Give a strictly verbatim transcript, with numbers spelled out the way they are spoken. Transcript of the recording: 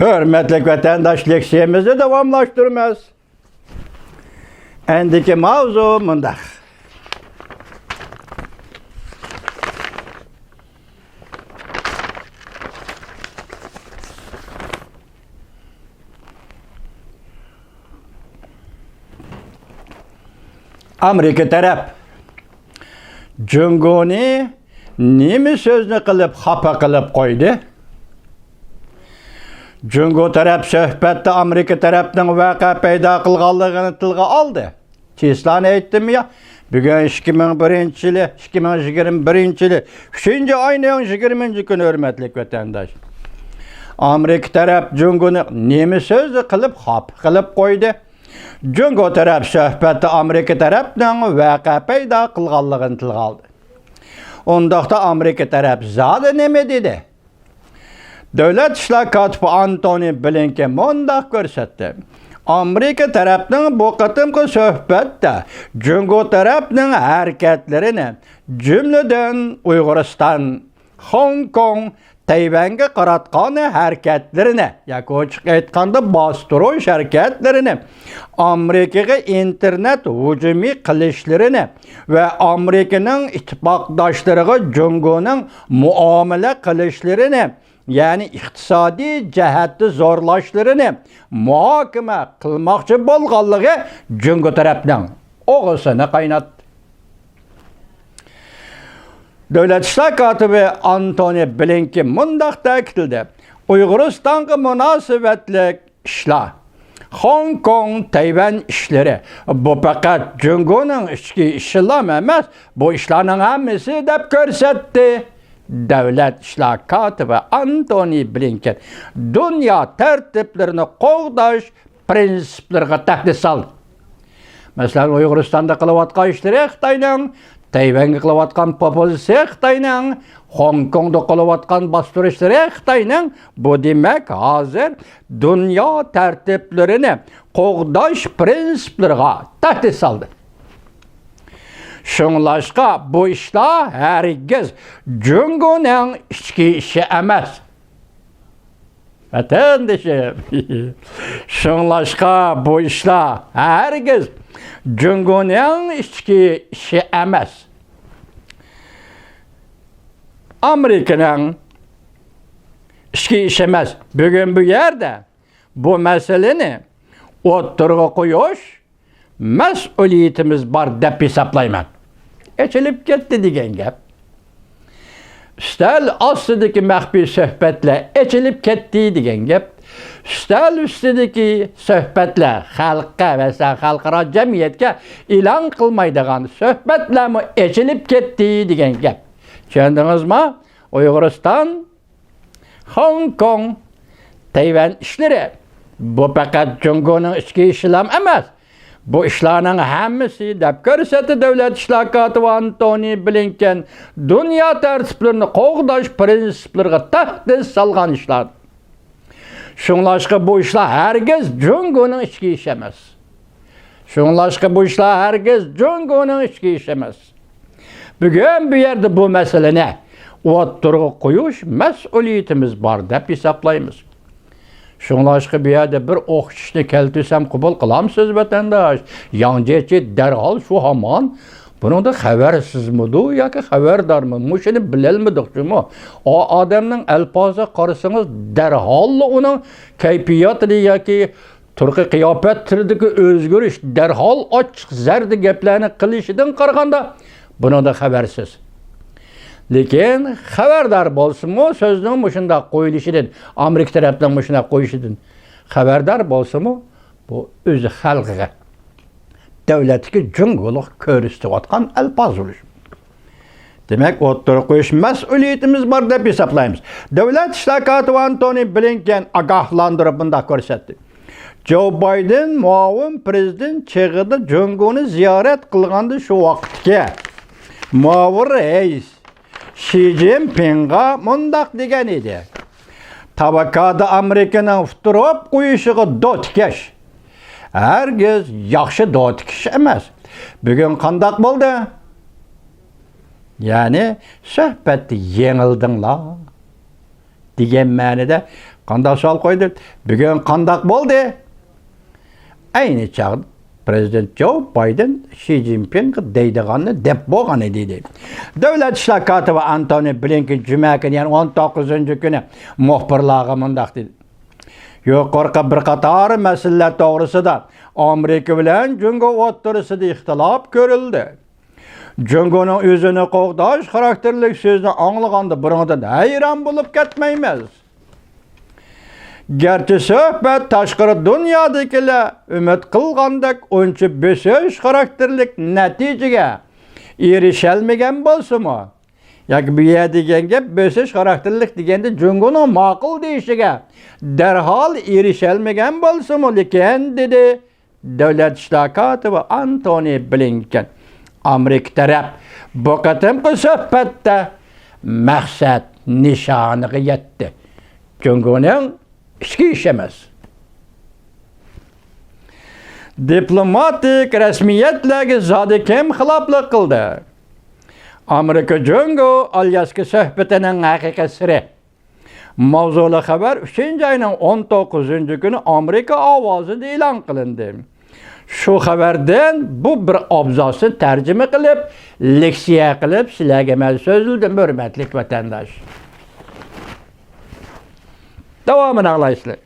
ھۆرمەتلىك ۋەتەنداش، لېكسىيەمىزنى داۋاملاشتۇرىمىز. ئەندىكى ماۋزۇ مۇنداق. ئامېرىكا تەرەپ جۇڭگونى نېمە سۆزنى قىلىپ خاپا قىلىپ قويدى؟ جۇڭگو تەرەپ سۆھبەتتە ئامېرىكا تەرەپنىڭ ۋەقە پەيدا قىلغانلىقىنى تىلغا ئالدى. چىسلانى ئېيتتىممۇ يا؟ بۈگۈن ئىككى مىڭ بىرىنچى يىلى، ئىككى مىڭ يىگىرمە بىرىنچى يىلى، ئۈچىنچى ئاينىڭ يىگىرمىنچى كۈنى، ھۆرمەتلىك ۋەتەنداش. ئامېرىكا تەرەپ جۇڭگونى نېمە سۆزنى قىلىپ خاپا قىلىپ قويدى؟ جۇڭگو تەرەپ سۆھبەتتە ئامېرىكا تەرەپنىڭ ۋەقە پەيدا قىلغانلىقىنى تىلغا ئالدى. ئۇنداقتا ئامېرىكا تەرەپ زادى نېمە دېدى؟ دۆلەت ئىشلار كاتىپى ئانتونى بلىنكېن مۇنداق كۆرسەتتى: ئامېرىكا تەرەپنىڭ بۇ قېتىمقى سۆھبەتتە جۇڭگو تەرەپنىڭ ھەرىكەتلىرىنى، جۈملىدىن ئۇيغۇرىستان، خوڭكوڭ، تەيۋەنگە قاراتقان ھەرىكەتلىرىنى ياكى ئوچۇق ئېيتقاندا باستۇرۇش ھەرىكەتلىرىنى، ئامېرىكىغا ئىنتېرنېت ھۇجۇمى قىلىشلىرىنى ۋە ئامېرىكىنىڭ ئىتتىپاقداشلىرىغا جۇڭگونىڭ مۇئامىلە قىلىشلىرىنى، يەنى ئىقتىسادىي جەھەتتە زورلاشلىرىنى مۇھاكىمە قىلماقچى بولغانلىقى جۇڭگو تەرەپنىڭ ئوغىسىنى قايناتتى. دۆلەت ئىشلار كاتىپى ئانتونى بلىنكېن مۇنداق تەكىتلىدى: ئۇيغۇرىستانغا مۇناسىۋەتلىك ئىشلار، خوڭكوڭ، تەيۋەن ئىشلىرى، بۇ پەقەت جۇڭگونىڭ ئىچكى ئىشىلا ئەمەس، بۇ ئىشلارنىڭ ھەممىسى، دەپ كۆرسەتتى. دۆلەت ئىشلار كاتىپى ئانتونى بلىنكېن دۇنيا تەرتىپلىرىنى قوغداش پىرىنسىپلىرىغا تەھدىت سالدى. مەسىلەن، ئۇيغۇرىستاندا قىلىۋاتقان ئىشلىرى خىتاينىڭ، تەيۋەنگە قىلىۋاتقان پوپۇلىزمى خىتاينىڭ، خوڭكوڭدا قىلىۋاتقان باستۇرۇشلىرى خىتاينىڭ، بۇ دېمەك، ھازىر دۇنيا تەرتىپلىرىنى قوغداش پىرىنسىپلىرىغا تەھدىت سالدى. شۇڭلاشقا بۇ ئىشلار ھەرگىز جۇڭگونىڭ ئىچكى ئىشى ئەمەس. ۋەتەندىشىم، شۇڭلاشقا بۇ ئىشلار ھەرگىز جۇڭگونىڭ ئىچكى ئىشى ئەمەس. ئامېرىكىنىڭ ئىچكى ئىشى ئەمەس. بۈگۈن بۇ يەردە بۇ مەسىلىنى ئوتتۇرىغا قويۇش مەسئۇلىيىتىمىز بار دەپ ھېسابلايمەن. ئېچىلىپ كەتتى دېگەن گەپ. ئۈستەل ئاستىدىكى مەخپىي سۆھبەتلەر ئېچىلىپ كەتتى دېگەن گەپ. ئۈستەل ئۈستىدىكى سۆھبەتلەر خەلققە، مەسىلەن، خەلقئارا جەمئىيەتكە ئېلان قىلمايدىغان سۆھبەتلەرمۇ ئېچىلىپ كەتتى دېگەن گەپ. چۈشەندىڭىزمۇ؟ ئۇيغۇرىستان، خوڭكوڭ، تەيۋەن ئىشلىرى، بۇ پەقەت جۇڭگونىڭ ئىچكى ئىشىلا ئەمەس. بۇ ئىشلارنىڭ ھەممىسى، دەپ كۆرسەتتى دۆلەت ئىشلار كاتىپى ئانتونى بلىنكېن، دۇنيا تەرتىپلىرىنى قوغداش پىرىنسىپلىرىغا تەھدىت سالغان ئىشلار. شۇڭلاشقا بۇ ئىشلار ھەرگىز جۇڭگونىڭ ئىچكى ئىشى ئەمەس. شۇڭلاشقا بۇ ئىشلار ھەرگىز جۇڭگونىڭ ئىچكى ئىشى ئەمەس. بۈگۈن بۇ يەردە بۇ مەسىلىنى ئوتتۇرىغا قويۇش مەسئۇلىيىتىمىز بار دەپ ھېسابلايمىز. شۇڭلاشقا بۇ يەردە بىر ئوخشىشنى كەلتۈرسەم قوبۇل قىلامسىز، ۋەتەنداش؟ ياڭ جيېچى دەرھال شۇ ھامان بۇنىڭدا خەۋەرسىزمىدۇ ياكى خەۋەردارمۇ؟ مۇشۇنى بىلەلمىدۇق جۇمۇ. ئا-، ئادەمنىڭ ئەلپازىغا قارىسىڭىز، دەرھاللا ئۇنىڭ كەيپىياتىنى ياكى تۇرقى قىياپەتلىرىدىكى ئۆزگىرىش، دەرھال ئاچچىق زەردە گەپلەرنى قىلىشىدىن قارىغاندا، بۇنىڭدىن خەۋەرسىز. لېكىن خەۋەردار بولسىمۇ، سۆزنىڭ مۇشۇنداق قويۇلۇشىدىن، ئامېرىكا تەرەپنىڭ مۇشۇنداق قويۇشىدىن خەۋەردار بولسىمۇ، بۇ ئۆز خەلقىگە، دۆلەتتىكى جۇڭگولۇق كۆرسىتىۋاتقان ئەلپاز بولۇش. دېمەك، ئوتتۇرىغا قويۇش مەسئۇلىيىتىمىز بار دەپ ھېسابلايمىز. دۆلەت ئىشلار كاتىپى ئانتونى بلىنكېن ئاگاھلاندۇرۇپ مۇنداق كۆرسەتتى: جو بايدېن مۇئاۋىن پىرېزىدېنت چېغىدا جۇڭگونى زىيارەت قىلغاندا، شۇ ۋاقىتتىكى مۇئاۋىن رەئىس شى جىنپىڭغا مۇنداق دېگەن ئىدى: تاۋاكادا ئامېرىكىنىڭ ئۇتتۇرۇپ قويۇشىغا دو تىكەش ھەرگىز ياخشى دو تىكىش ئەمەس. بۈگۈن قانداق بولدى؟ يەنى سۆھبەتتە يېڭىلدىڭلار دېگەن مەنىدە قانداق سوئال قويدى؟ بۈگۈن قانداق بولدى؟ ئەينى چاغدا پرېزىدېنت جو بايدېن شى جىنپىڭغا دەيدىغاننى دەپ بولغان ئىدى، دېدى. دۆلەت ئىشلار كاتىپى ئانتونى بلىنكېن جۈمە كۈنى، يەنى ئون توققۇزىنچى كۈنى مۇخبىرلارغا مۇنداق دېدى: يۇقىرىقى بىر قاتار مەسىلىلەر توغرىسىدا ئامېرىكا بىلەن جۇڭگو ئوتتۇرىسىدا ئىختىلاپ كۆرۈلدى. جۇڭگونىڭ ئۆزىنى قوغداش خاراكتېرلىك سۆزىنى ئاڭلىغاندا بۇنىڭدىن ھەيران بولۇپ كەتمەيمىز. گەرچە سۆھبەت تاشقىرى دۇنيادىكىلەر ئۈمىد قىلغاندەك ئۇنچە بۆسۈش خاراكتېرلىك نەتىجىگە ئېرىشەلمىگەن بولسىمۇ، ياكى بۇ يەردە دېگەن گەپ بۆسۈش خاراكتېرلىك دېگەندە جۇڭگونىڭ ماقۇل دېيىشىگە دەرھال ئېرىشەلمىگەن بولسىمۇ، لېكىن، دېدى دۆلەت ئىشلار كاتىپى ئانتونى بلىنكېن، ئامېرىكا تەرەپ بۇ قېتىمقى سۆھبەتتە مەقسەت نىشانىغا يەتتى. جۇڭگونىڭ ئىچكى ئىشى ئەمەس. دىپلوماتىك رەسمىيەتلەرگە زادى كىم خىلاپلىق قىلدى؟ ئامېرىكا جۇڭگو ئالياسكا سۆھبىتىنىڭ ھەقىقىي سىرى ماۋزۇلۇق خەۋەر ئۈچىنچى ئاينىڭ ئون توققۇزىنچى كۈنى ئامېرىكا ئاۋازىدا ئېلان قىلىندى. شۇ خەۋەردىن بۇ بىر ئابزاسنى تەرجىمە قىلىپ، لېكسىيە قىلىپ، سىلەرگە مەن سۆزلىدىم، ھۆرمەتلىك ۋەتەنداش. داۋامىنى ئاڭلايسىلەر.